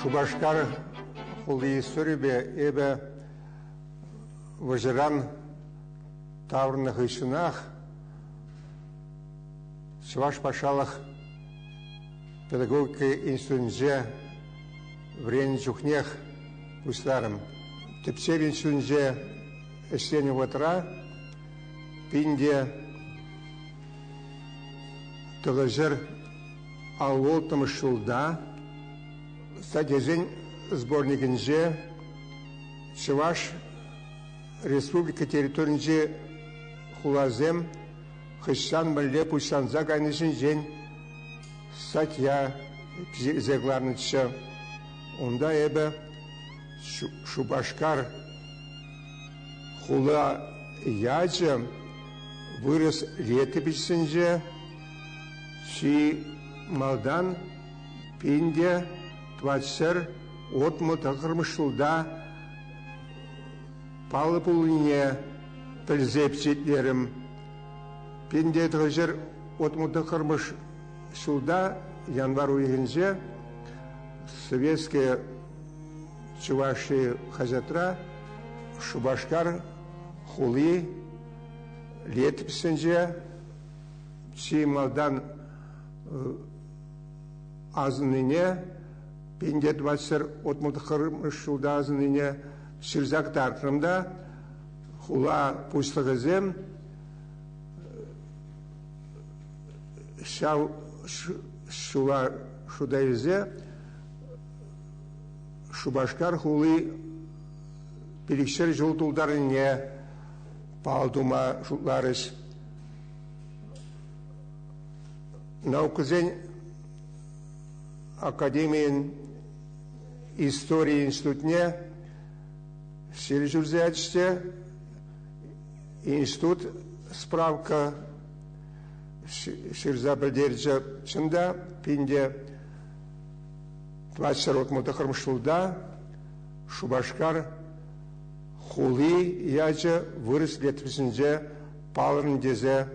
Шупашкар хули историйӗпе эпӗ вӑрҫӑран таврӑннӑ хыҫҫӑнах Чӑваш патшалӑх педагогика институтӗнче вӗреннӗ чухнех пуҫларӑм. Тӗпчев институтӗнче ӗҫленӗ вӑхӑтра 1956 ҫулта статьясен сборникӗнче Чӑваш Республика территорийӗнчи хуласем хӑҫан мӗнле пуҫланса кайни ҫинчен статья пичетлесе кӑларнӑччӗ. Унта эпӗ Шупашкар хула ячӗ вырӑс летопиҫӗнче чи малтан 1469 ҫулта паллӑ пулнине пӗлсе пичетлерӗм. 1969 ҫулта январь уйӑхӗнче «Советская Чувашия» хаҫатра Шупашкар хули летописӗнче чи малтан асӑннине 1469 ҫулта асӑннине ҫырса кӑтартрӑм та хула пуҫлӑхӗсем ҫав ҫула шута илсе Шупашкар хули 500 ҫул тултарнине паллӑ тума шутларӗҫ. Наукӑсен академийӗн истори институтне ҫил ҫурсе ячӗҫ те институт справка ҫырса пӗлтерчӗ. Чӑн та, 1469 ҫулта Шупашкар хули ячӗ вырӑс летописӗнче палӑрнӑ тесе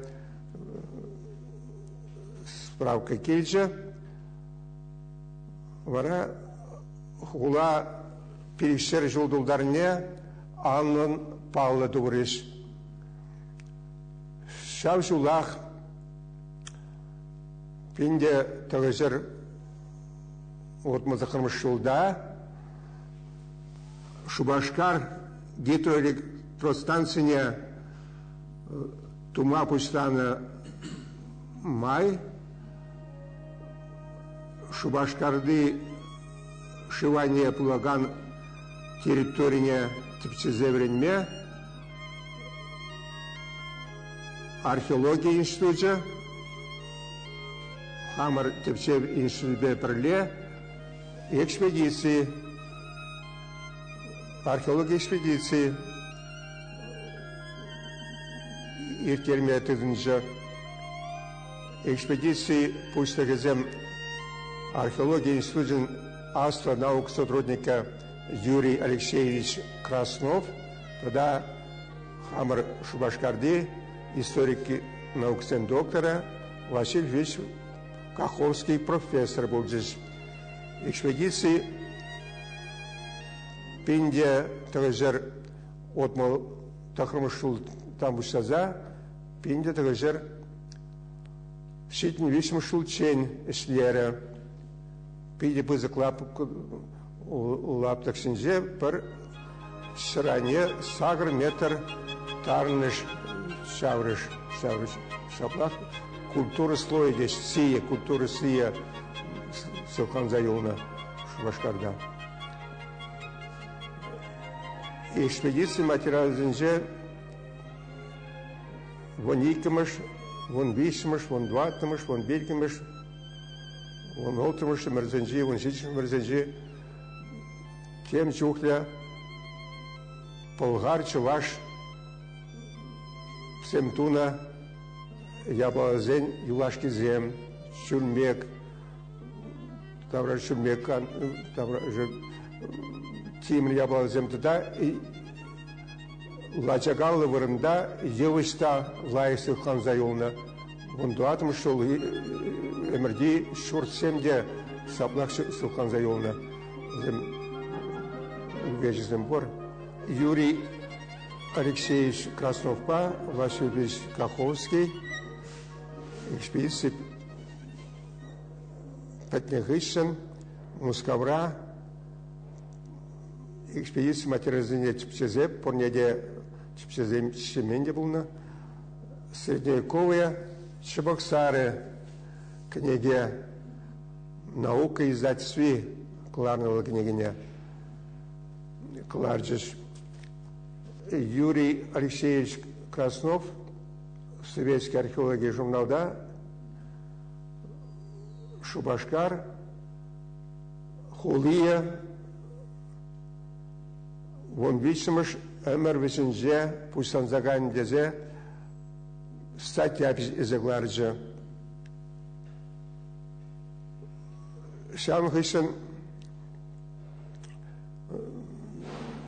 справка килчӗ. Вара хула 500 ҫул тултарнине анлӑн паллӑ турӗҫ. Ҫав ҫулах 1969 ҫулта Шупашкар гидроэлектростанцине тума пуҫланӑ май Шупашкарти шыв айне пулакан территорине тӗпчесе вӗренме археологи институчӗ хамӑр тӗпчев институчӗпе пӗрле экспедици археологи экспедици ирттерме тытӑнчӗ. Экспедици пуҫлӑхӗсем археологи институчӗн аслӑ наука сотрудникӗ Юрий Алексеевич Краснов тата хамӑр Шупашкарти историк наукӑсен докторӗ Василий Ильич Каховский профессор пулчӗҫ. Экспедици 1969 ҫултан пуҫласа 1973 ҫулччен ӗҫлерӗ. Питӗ пысӑк лаптӑк ҫинче пӗр ҫӗране 8 метр тарӑнӑш ҫаврӑш, ҫаврӑш. Ҫаплах культура слойӗ те сийӗ, культура сийӗ сыхланса юлнӑ Шупашкарта. Экспедици материалӗсенче 12-мӗш, 13-мӗш, 14-мӗш, 15-мӗш, 16-мӗш ӗмӗрсенчи, 17-мӗш ӗмӗрсенчи тем чухлӗ пӑлхар-чӑваш сем тунӑ япаласен юлашкисем, чӳлмек, тавра чӳлмек, тавра тимӗр япаласем тата лачакаллӑ вырӑнта йывӑҫ та лайӑх сыхланса юлнӑ. 14-мӗш ҫул ӗмӗрти ҫуртсем те ҫаплах сыхланса юлнӑ. Вӗсем ӳкерчӗсем пур. Юрий Алексеевич Красновпа Василий Каховский экспедици пӗтнӗ хыҫҫӑн Мускавра экспедици материалӗсене тӗпчесе пурне те тӗпчесе ҫимен те пулнӑ. Средневековье Чебоксары кӗнеке наука издательстви кӑларнӑ вӑл кӗнекене кӑларчӗҫ. Юрий Алексеевич Краснов «Советский археологи» журналта Шупашкар хулийӗ 13-мӗш ӗмӗр вӗҫӗнче пуҫланса кайнӑ тесе статья ӗҫе кӑларчӗ. Ҫавӑн хыҫҫӑн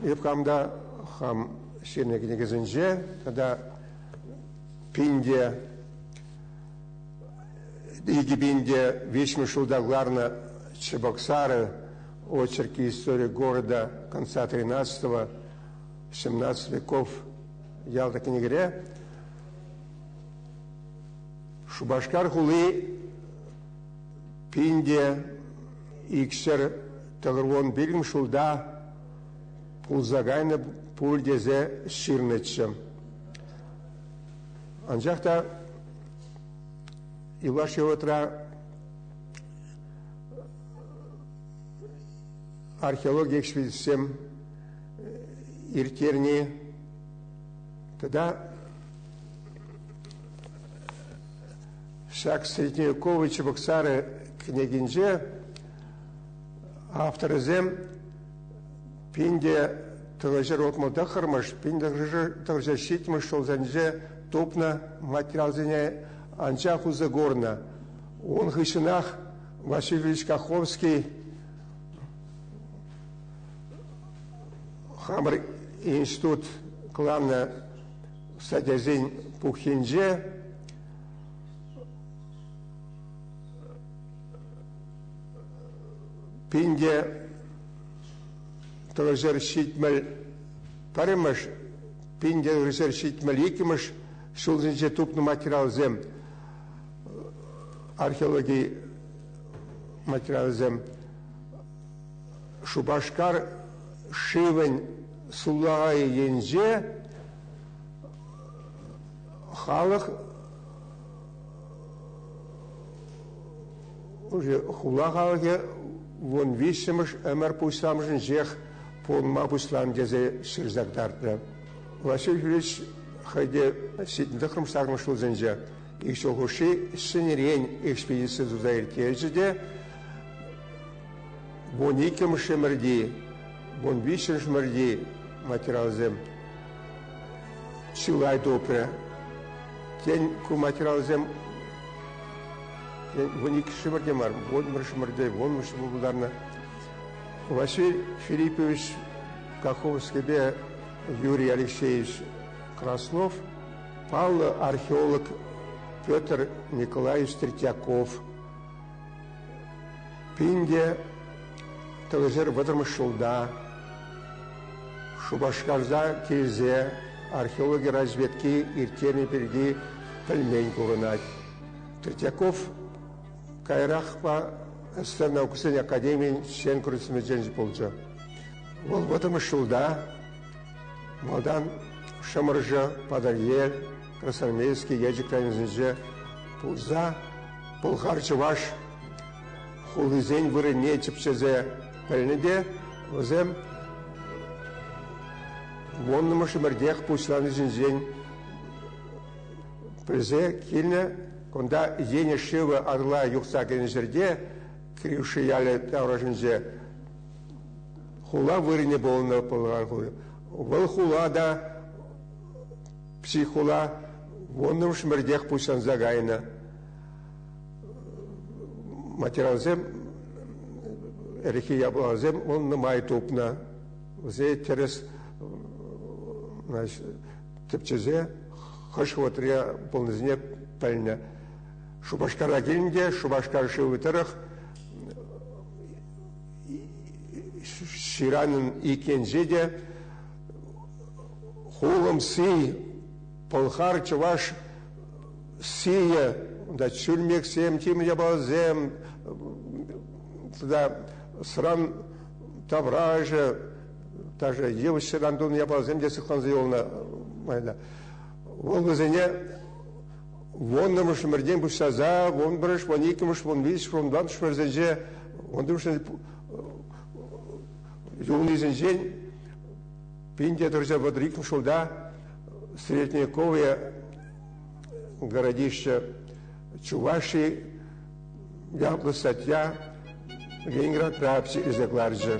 эп хам та хам ҫырнӑ кӗнекесенче тата пинте 2003 ҫулта кӑларнӑ Чебоксары очерки истории города конца 13-го, 17 веков ялта кӗнекере Шупашкар хули 1295 ҫулта пулса кайнӑ пуль тесе ҫырнӑччӗ. Анчах та юлашки вӑхӑтра археологи экспедицисем ирттерни тата ҫак Средневековый Чебоксары кӗнекинче авторӗсем 1969-мӗш, 1970 ҫулсенче тупнӑ материалсене анчах усӑ курнӑ. Ун хыҫҫӑнах Василий Ильич Каховский хамӑр институт кӑларнӑ статьясен пуххинче 1971-мӗш, 1972-мӗш ҫулсенче тупнӑ материалсем, археологи материалӗсем Шупашкар шывӗн сулахай енче халӑх хула халӑхӗ 13-мӗш ӗмӗр пуҫламӑшӗнчех пурӑнма пуҫланӑ тесе ҫырса кӑтартнӑ. Василий Юрьевич хӑй те 79-мӗш ҫулсенче ик ҫул хушши ҫӗнӗрен экспедици туса ирттерчӗ те 12-мӗш ӗмӗрти, 13-мӗш ӗмӗрти материалсем чылай тупрӗ. Тен, ку материалсем 12 ӗмӗрте мар, 11 ӗмӗрте, 10-мӗш пултарнӑ. Василий Филиппович Каховскипе Юрий Алексеевич Краснов, паллӑ археолог Петр Николаевич Третьяков 1930-мӗш ҫулта Шупашкарта килсе археологи разведки ирттернӗ пирки пӗлмен курӑнать. Третьяков каярахпа СССР наукӑсен академийӗн член корреспонденчӗ пулчӗ. Вӑл 30-мӗш ҫулта малтан Шӑмӑршӑ, Патӑрьел, Красноармейски, Елчӗк районӗсенче пулса пӑлхар-чӑваш хулисен вырӑнне тӗпчесе пӗлнӗ те вӗсем вуннӑмӗш ӗмӗртех пуҫланни ҫинчен пӗлсе килнӗ. Кунта Енӗш шывӗ Атӑла юхса кӗнӗ ҫӗрте Кирюши ялӗ таврашӗнче хула вырӑнӗ пулнӑ Пӑлхар хули. Вӑл хула та психула вуннӑмӗш ӗмӗртех пуҫланса кайнӑ. Материалсем, ӗлӗкхи япаласем вӑл нумай тупнӑ. Вӗсене тӗрӗс тӗпчесе хӑш вӑхӑтра пулнисене пӗлнӗ. Шупашкара килнӗ те Шупашкар шывӗ тӑрӑх Ҫыранӑн ик енче те хулӑм сий, пӑлхар чӑваш сийӗ, унта чӳлмексем, тимӗр япаласем, тата сӑран таврашӗ, даже йывӑҫ ҫӑран тунӑ япаласем те сыхланса юлнӑ. Вӑл вӗсене вуннӑмӗш ӗмӗртен пуҫласа 11-мӗш, 12-мӗш, 13-мӗш, 14-мӗш ӗмӗрсенче юлнисенчен 1932 ҫулта Средневековье городище Чувашии ятлӑ статья Ленинградра илсе кӑларчӗ.